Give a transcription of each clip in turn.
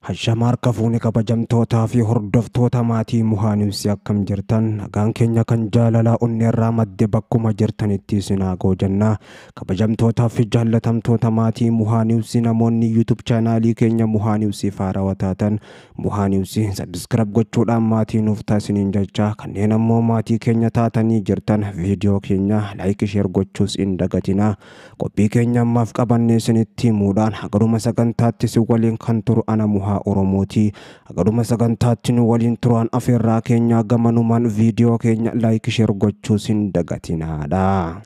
Hashama harka fuune kabajamtootaa fi hordoftoota maatii Muhaaniwsi akkam jirtan nagaan keenya kan jaalalaa onneerraa madde bakkuma jirtanitti isin haa goojannaa. Kabajamtootaa fi jaallatamtoota maatii Muhaaniwsi namoonni YouTube chaanaalii keenya Muhaaniwsi faarawaa taatan Muhaaniwsi subscribe gochuudhaan maatii nuuf taasisaniin jecha kanneen ammoo maatii keenya taatanii jirtan viidiyoo keenya like share gochuus hin dagatinaa. Qophii keenya ammaaf qabannee isinitti himuudhaan hagaruma sagantaatti si waliin kan turu ana Muhaa Oromooti. Hagaruma sagantaatti nu waliin turaan afeerraa keenya gamanumaan viidiyoo keenya like share gochuus hin dagatinaadha.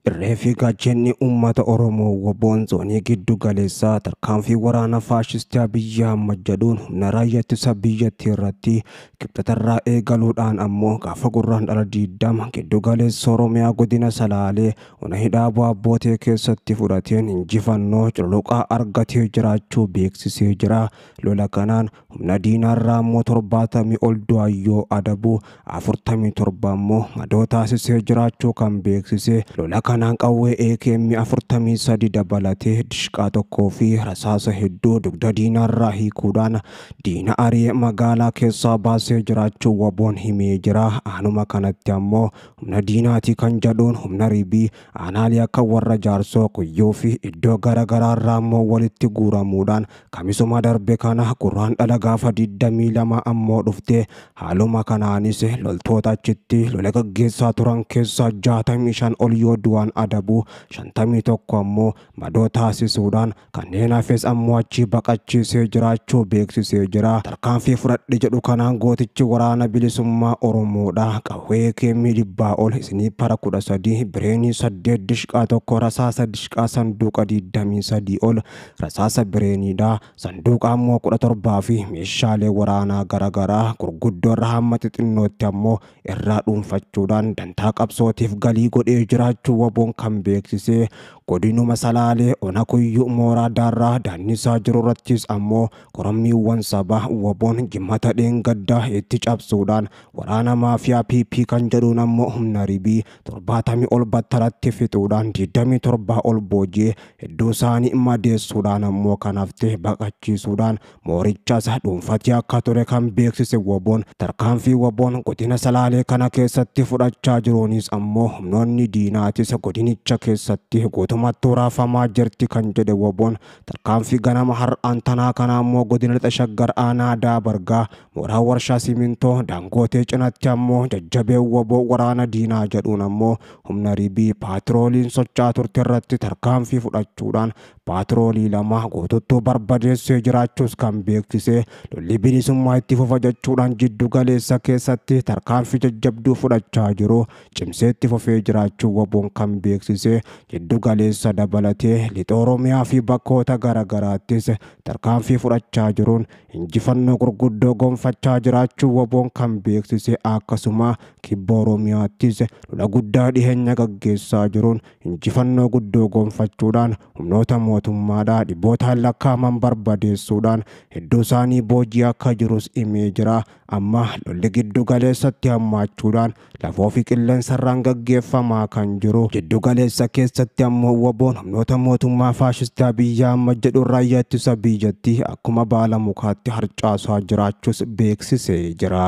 Irree fi gaachanni uummata Oromoo WBOn zoonii giddu galeessaa tarkaanfii waraana faashistii Abiyyi Ahmad jedhuun humna raayyaa ittisa biyyattii irratti kibxatarraa eegaluudhaan ammoo gaafa gurraan dhala 20 giddu galeessa Oromiyaa godina Salaalee ona hidhaa Aabbootee keessatti fudhateen injifannoo cululuqaa argatee jiraachuu beeksisee jira. Lola kanaan humna diinaarraa ammoo 70 ol du'ayyoo adabuu 47 ammoo madoo taasisee jiraachuu kan beeksise. Lola kanaan qawwee AKM 43 dabalatee dishqaa tokkoo fi rasaasa hedduu dugda diinaarraa hiikuudhaan diina ari'ee magaalaa keessaa baasee jiraachuu WBOn himee jira. Aanuma kanatti ammoo humna diinaatii kan jedhuun humna ribii aanaalee akka warra jaarsoo kuyyuu fi iddoo garaagaraarraa ammoo walitti guuramuudhaan kamisuma darbe kana gurraan dhala gaafa 22 ammoo dhufte. Haaluma kanaanis loltoota achitti lola gaggeessaa turan keessaa 65 ol yoo du'an adabuu 51 ammoo madoo taasisuudhaan kanneen hafes ammoo achi baqachiisee jiraachuu beeksisee jira. Tarkaanfii fudhadhe jedhu kanaan gootichi waraana bilisummaa Oromoodha. Qawwee AKM 100 ol isniipara 13 bireenii 8 dishqaa tokko rasaasa dishqaa sanduuqa 23 ol rasaasa bireeniidha. Sanduuqa ammoo 17 fi meeshaalee waraanaa garaagaraa gurguddoo irraa hamma xixinnootti ammoo irraa dhuunfachuudhaan dantaa qabsootiif galii godhee jiraachuu WBOn kan beeksise. Godinuma Salaalee ona kuyyuu mooraa daarraa daannisaa jiru irrattis ammoo korommiiwwan sabaa WBOn jimmata dheengaddaa itti cabsuudhaan waraana maafiyaa PP kan jedhuun ammoo humna ribii 70 ol battalatti fixuudhaan 27 ol booji'ee hedduu isaanii madeessuudhaan ammoo kan hafte baqachiisuudhaan moorichas dhuunfatee akka ture kan beeksise WBOn. Tarkaanfii WBOn godina Salaalee kana keessatti fudhachaa jiruunis ammoo humnoonni diinaatis godinicha keessatti guutummaatti raafamaa jirti kan jedhe WBOn. Tarkaanfii ganama har'aan tanaa kana ammoo godina Lixa Shaggar aanaa Daabargaa mooraa warshaa simintoo Daangootee cinatti ammoo jajjabee WBO waraana diinaa jedhuun ammoo humna ribii paatrooliin socho'aa turte irratti tarkaanfii fudhachuudhaan paatroolii 2 guututtuu barbadeessee jiraachuus kan beeksise. Lolli bilisummaa itti fufa jechuudhaan jiddu galeessa keessatti tarkaanfii jajjabduu fudhachaa jiru cimsee itti fufee jiraachuu WBOn kan beeksise. Jiddu galeessa dabalatee lixa Oromiyaa fi bakkoota garaagaraattis tarkaanfii fudhachaa jiruun injifannoo gurguddoo gonfachaa jiraachuu WBOn kan beeksise. Akkasuma kibba Oromiyaattis lola guddaa dhiheenya gaggeessaa jiruun injifannoo guddoo gonfachuudhaan humnoota mootummaadhaa dhibbootaan lakkaa'aman barbadeessuudhaan hedduu isaanii boojii akka jirus himee jira. Amma lolli giddu galeessatti hammaachuudhaan lafoo fi qilleensarraan gaggeeffamaa kan jiru. Giddu galeessa keessatti ammoo WBOn humnoota mootummaa faashistii Abiyyi Ahmad jedhu raayyaa ittisa biyyattii akkuma baala mukaatti harcaasaa jiraachuus beeksisee jira.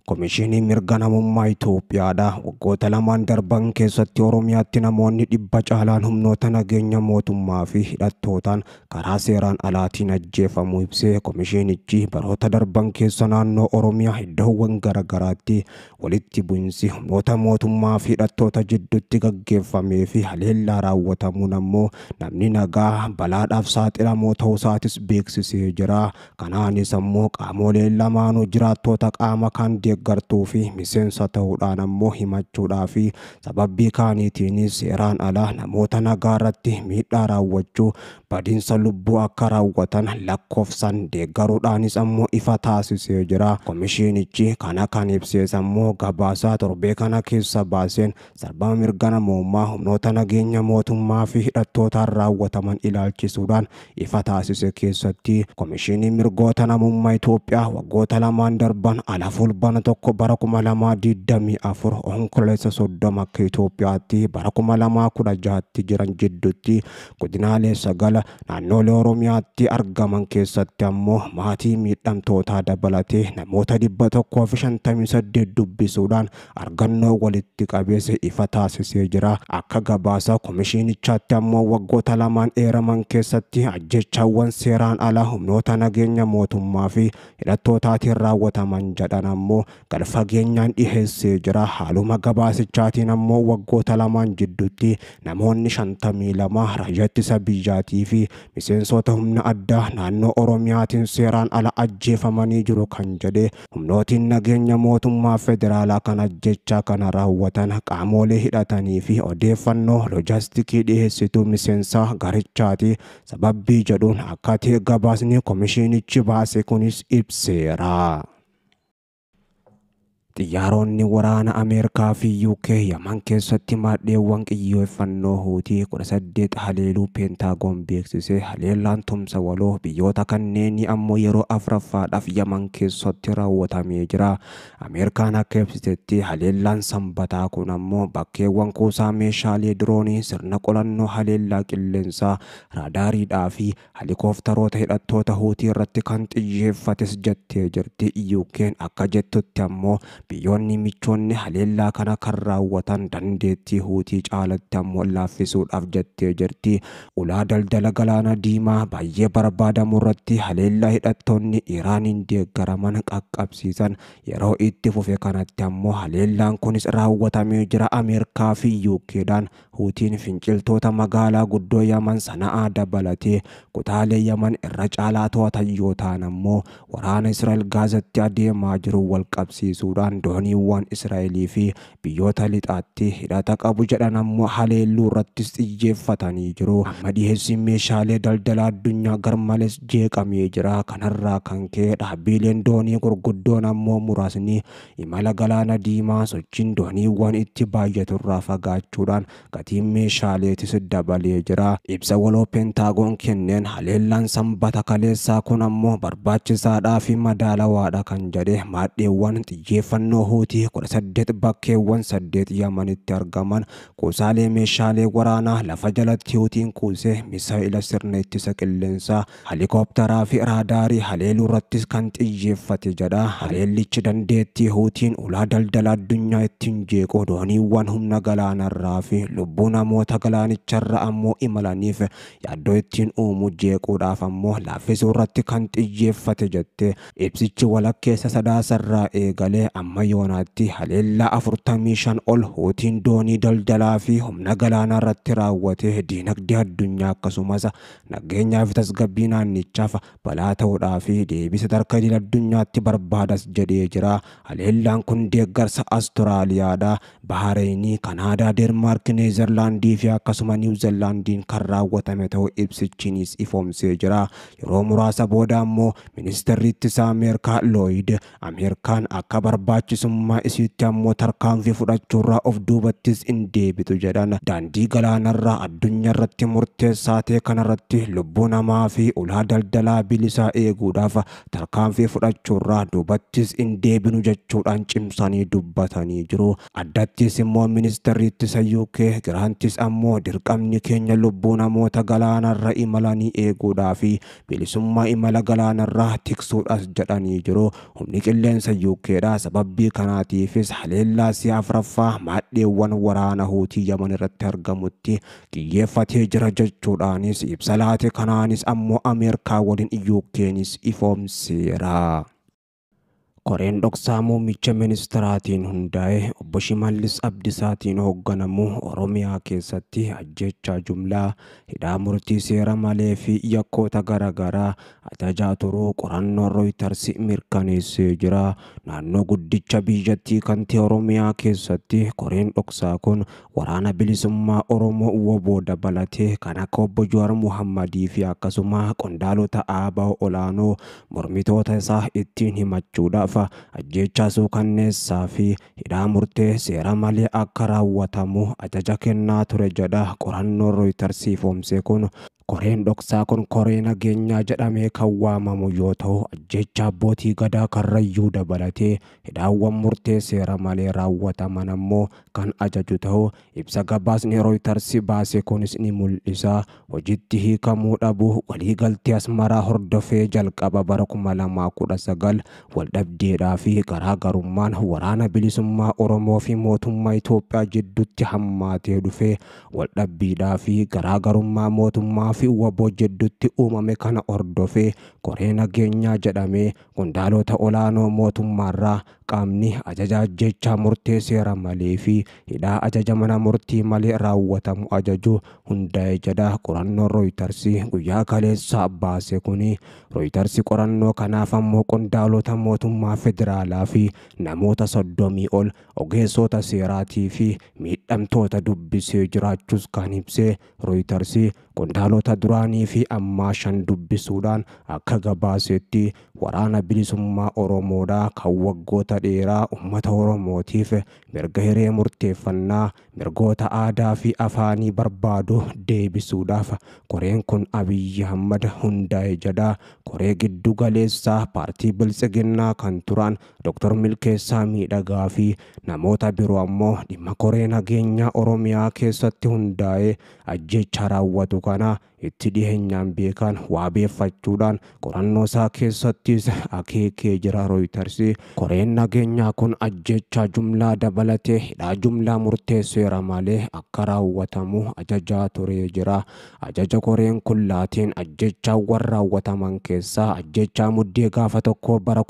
Komishinii mirga namummaa Itoophiyaadha. Waggoota lamaan darban keessatti Oromiyaatti namoonni 100 caalaan humnoota nageenya mootummaa fi hidhattootaan karaa seeraan alaatiin ajjeefamuu ibsee komishinichi baroota darban keessa naannoo Oromiyaa iddoowwan garaagaraatti walitti bu'insi humnoota mootummaa fi hidhattoota jidduutti gaggeeffamee fi haleellaa raawwatamuun ammoo namni nagaa balaadhaaf saaxilamoo ta'uu isaatis beeksisee jira. Kanaanis ammoo qaamoleen lamaanuu jiraattoota qaama kan deeggartuu fi miseensa ta'uudhaan ammoo himachuudhaa fi sababii kaaniitiinis seeraan alaa namoota nagaa irratti miidhaa raawwachuu badiinsa lubbuu akka raawwatan lakkoofsan deeggaruudhaanis ammoo ifa taasisee jira. Komishinichi kana kan ibsees ammoo gabaasaa torbee kana keessa baaseen sarbama mirga namoomaa humnoota nageenya mootummaa fi hidhattootaan raawwataman ilaalchisuudhaan ifa taasise keessatti komishinii mirgoota namummaa Itoophiyaa waggoota lamaan darban ala fulbana 1 bara 2024 Onkololeessa 30 akka Itoophiyaatti bara 2016tti jiran jidduutti godinaalee 9 naannolee Oromiyaatti argaman keessatti ammoo maatii miidhamtootaa dabalatee namoota 158 dubbisuudhaan argannoo walitti qabeesse ifa taasisee jira. Akka gabaasa komishinichaatti ammoo waggoota lamaan eeraman keessatti ajjechaawwan seeraan alaa humnoota nageenya mootummaa fi hidhattootaatiin raawwataman jedhan ammoo gad fageenyaan dhiheessee jira. Haaluma gabaasichaatiin ammoo waggoota lamaan jidduutti namoonni 52 raayyaa ittisa biyyaatii fi miseensota humna addaa naannoo Oromiyaatiin seeraan ala ajjeefamanii jiru kan jedhe humnootiin nageenya mootummaa federaalaa kan ajjechaa kana raawwatan qaamolee hidhatanii fi odeeffannoo loojaastikii dhiheessituu miseensa garichaati sababbii jedhuun akka ta'e gabaasni komishinichi baase kunis ibseera. Xiyyaaronni waraana Ameerikaa fi UK Yaman keessatti maadheewwan qiyyeeffannoo Huutii 18 haleeluu Peentaagoon beeksise. Haleellaan tumsa waloo biyyoota kanneenii ammoo yeroo afuraffaadhaaf Yaman keessatti raawwatamee jira. Ameerikaan akka ibsitetti haleellaan sanbataa kun ammoo bakkeewwan kuusaa meeshaalee diroonii, sirna qolannoo haleellaa qilleensaa, raadaariidhaa fi helikoophtaroota hidhattoota Huutii irratti kan xiyyeeffates jettee jirti. UK'n akka jettutti ammoo biyyoonni michoonni haleellaa kana kan raawwatan dandeettii Huutii caalatti ammoo laaffisuudhaaf jettee jirti. Ulaa daldala galaana diimaa baay'ee barbaadamu irratti haleellaa hidhattoonni Iraaniin deeggaraman qaqqabsiisan yeroo itti fufe kanatti ammoo haleellaan kunis raawwatamee jira. Ameerikaa fi UKdhaan Huutiin finciltoota magaalaa guddoo Yaman Sana'aa dabalatee kutaalee Yaman irra caalaa to'atan yoo ta'an ammoo waraana Israa'el Gaazatti adeemaa jiru wal qabsiisuudhaan dooniiwwan Israa'elii fi biyyoota lixaatti hidhata qabu jedhan ammoo haleelluu irrattis xiyyeeffatanii jiru. Amma dhiheessiin meeshaalee daldala addunyaa garmalees jeeqamee jira. Kanarraa kan ka'e dhaabbileen doonii gurguddoon ammoo muraasni imala galaana diimaa sochiin dooniiwwan itti baay'aturraa fagaachuudhaan gatiin meeshaaleetis dabalee jira. Ibsa waloo Peentaagoon kenneen haleellaan sanbata kaleessaa kun ammoo barbaachisaadhaa fi madaalawaadha kan jedhe maadheewwan xiyyeeffannoo Huutii 18 bakkeewwan 8 Yamanitti argaman kuusaalee meeshaalee waraanaa lafa jalatti Huutiin kuusee misaa'ila sirna ittisa qilleensaa, helikoophtaraa fi raadaarii haleeluu irrattis kan xiyyeeffate jedha. Haleellichi dandeettii Huutiin ulaa daldala addunyaa ittiin jeequ dooniiwwan humna galaanarraa fi lubbuu namoota galaanicharra ammoo imalaniif yaaddoo ittiin uumu jeequudhaaf ammoo laaffisuu irratti kan xiyyeeffate jette. Ibsichi walakkeessa sadaasarraa eegalee amma yoonaatti haleellaa 45 ol Huutiin doonii daldalaa fi humna galaanaa irratti raawwate diinagdee addunyaa akkasumas nageenyaa fi tasgabbii naannichaaf balaa ta'uudhaa fi deebii sadarkaa idil addunyaatti barbaadas jedhee jira. Haleellaan kun deeggarsa Astiraaliyaadha, Bahareenii, Kanaadaa, Deenmaark, Neezerlaandii fi akkasuma Niwuzeelaandiin kan raawwatame ta'uu ibsichinis ifoomsee jira. Yeroo muraasa booda ammoo ministeerri ittisaa Ameerikaa Looyid Ameerikaan akka barbaachisummaa isiitti ammoo tarkaanfii fudhachuurraa of duubattis hin deebitu jedhan. Daandii galaanarraa addunyaa irratti murteessaa ta'e kanarratti lubbuu namaa fi ulaa daldalaa bilisaa eeguudhaaf tarkaanfii fudhachuurraa duubattis hin deebinu jechuudhaan cimsanii dubbatanii jiru. Addattis immoo ministeerri ittisa UK Giraantis ammoo dirqamni keenya lubbuu namoota galaanarra imalanii eeguudhaa fi bilisummaa imala galaanarraa tiksuudhas jedhanii jiru. Humni qilleensa UKdha sababii kanaatiifis haleellaa si'a afuraffaa maadheewwan waraana Huutii Yaman irratti argamutti xiyyeeffatee jira jechuudhaanis ibsa laate. Kanaanis ammoo Ameerikaa waliin UKnis ifoomseera. Koreen dhoksaa muummicha ministeeraatiin hundaa'e obbo Shimallis Abdisaatiin hoogganamu Oromiyaa keessatti ajjechaa jumlaa, hidhaa murtii seera malee fi yakkoota garaagaraa ajajaa turuu qorannoon Rooyiters mirkaneessee jira. Naannoo guddicha biyyattii kan ta'e Oromiyaa keessatti koreen dhoksaa kun waraana bilisummaa Oromoo WBO dabalatee kan akka obbo Jawaar Muhammadii fi akkasuma qondaalota ABO olaanoo mormitoota isaa ittiin himachuudhaaf ajjechaa suukanneessaa fi hidhaa murtee seera malee akka raawwatamu ajaja kennaa ture jedha qorannoon Rooyiters ifoomse kun. Koreen dhoksaa kun koree nageenyaa jedhamee kan waamamu yoo ta'u, ajjeechaa abbootii gadaa Karrayyuu dabalatee hidhaawwan murtee seera malee raawwataman ammoo kan ajaju ta'u ibsa gabaasni Reuters baase kunis ni mul'isa. Hojiitti hiikamuu dhabuu waliigaltee Asmaraa hordofee jalqaba bara 2019 waldhabdeedhaa fi garaagarummaan waraana bilisummaa Oromoo fi mootummaa Itoophiyaa jidduutti hammaatee dhufee waldhabbiidhaa fi garaagarummaa mootummaa fi WBO jidduutti uumame kana hordofee koree nageenyaa jedhamee qondaalota olaanoo mootummaarraa qaamni ajaja ajjeechaa murtee seera malee fi hidhaa ajaja mana murtii malee raawwatamu ajaju hundaa'e jedha qorannoon Reuters guyyaa kaleessaa baase kuni. Reuters qorannoo kanaaf ammoo qondaalota mootummaa federaalaa fi namoota 30 ol ogeessota seeraatii fi miidhamtoota dubbisee jiraachuus kan ibse Reuters qondaalota duraanii fi ammaa 5 dubbisuudhaan akka gabaasetti waraana bilisummaa Oromoodhaa kan waggoota dheeraa uummata Oromootiif mirga hiree murteeffannaa mirgoota aadaa fi afaanii barbaadu deebisuudhaaf koreen kun Abiyyi Ahmad hundaa'e jedha. Koree giddu galeessaa paartii Biltsiginnaa kan turan Dr. Milkeessaa Miidhagaa fi namoota biroo ammoo dhimma koree nageenyaa Oromiyaa keessatti hundaa'e ajjeechaa raawwatu kana itti dhiheenyaan beekan waabeeffachuudhaan qorannoo isaa keessattis akeekee jira Reuters. Koreen nageenyaa kun ajjeechaa jumlaa dabalatee hidhaa jumlaa murtee seera malee akka raawwatamu ajajaa turee jira. Ajaja koreen kun laatiin ajjeechaawwan raawwataman keessaa ajjeechaa muddee gaafa tokko bara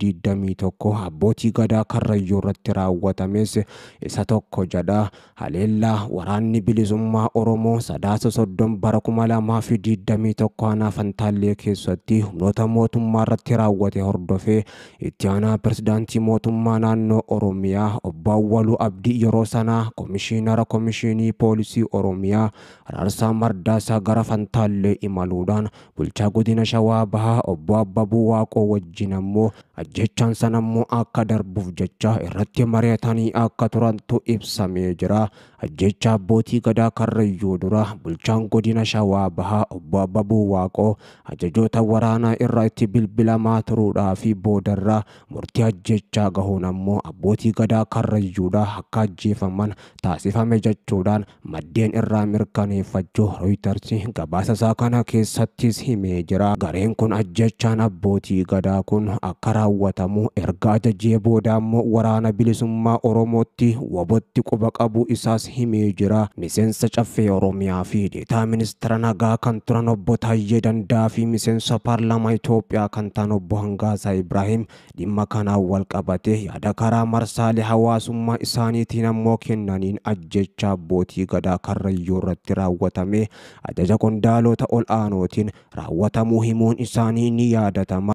2021 abbootii gadaa Karrayyuu irratti raawwatames isa tokko jedha. Haleellaa waraanni bilisummaa Oromoo Sadaasa 30 bara 2021 aanaa Fantaallee keessatti humnoota mootummaa irratti raawwate hordofee itti aanaa pirezidaantii mootummaa naannoo Oromiyaa obbo Awwaluu Abdii yeroo sanaa komishiinara komishinii poolisii Oromiyaa Araarsaa Mardaasaa gara Fantaallee imaluudhaan bulchaa godina Shawaa Bahaa obbo Abbabuu Waaqoo wajjin ammoo ajjechaan sana ammoo akka darbuuf jecha irratti mari'atanii akka turantu ibsamee jira. Ajjecha abbootii gadaa Karrayyuu dura bulchaan godina Shawaa Bahaa obbo Abbabuu Waaqoo ajajoota waraanaa irraa itti bilbilamaa turuudhaa fi boodarraa murtii ajjechaa gahuun ammoo abbootii gadaa Karrayyuudhaa akka ajjeefaman taasifame jechuudhaan maddeen irraa mirkaneeffachuu Reuters gabaasa isaa kana keessattis himee jira. Gareen kun ajjechaan abbootii gadaa kun akka raawwatamu erga ajajee booda ammoo waraana bilisummaa Oromootti WBOtti quba qabu isaas himee jira. Miseensa caffee Oromiyaa fi deetaa ministeera nagaa kan turan obbo Taayyee Dandaa fi miseensa paarlaamaa Itoophiyaa kan ta'an obbo Hangaasaa Ibraahim dhimma kanaan wal qabate yaada karaa marsaalee hawaasummaa isaaniitiin ammoo kennaniin ajjecha abbootii gadaa Karrayyuu irratti raawwatame ajaja qondaalota ol aanootiin raawwatamuu himuun isaanii ni yaadatama.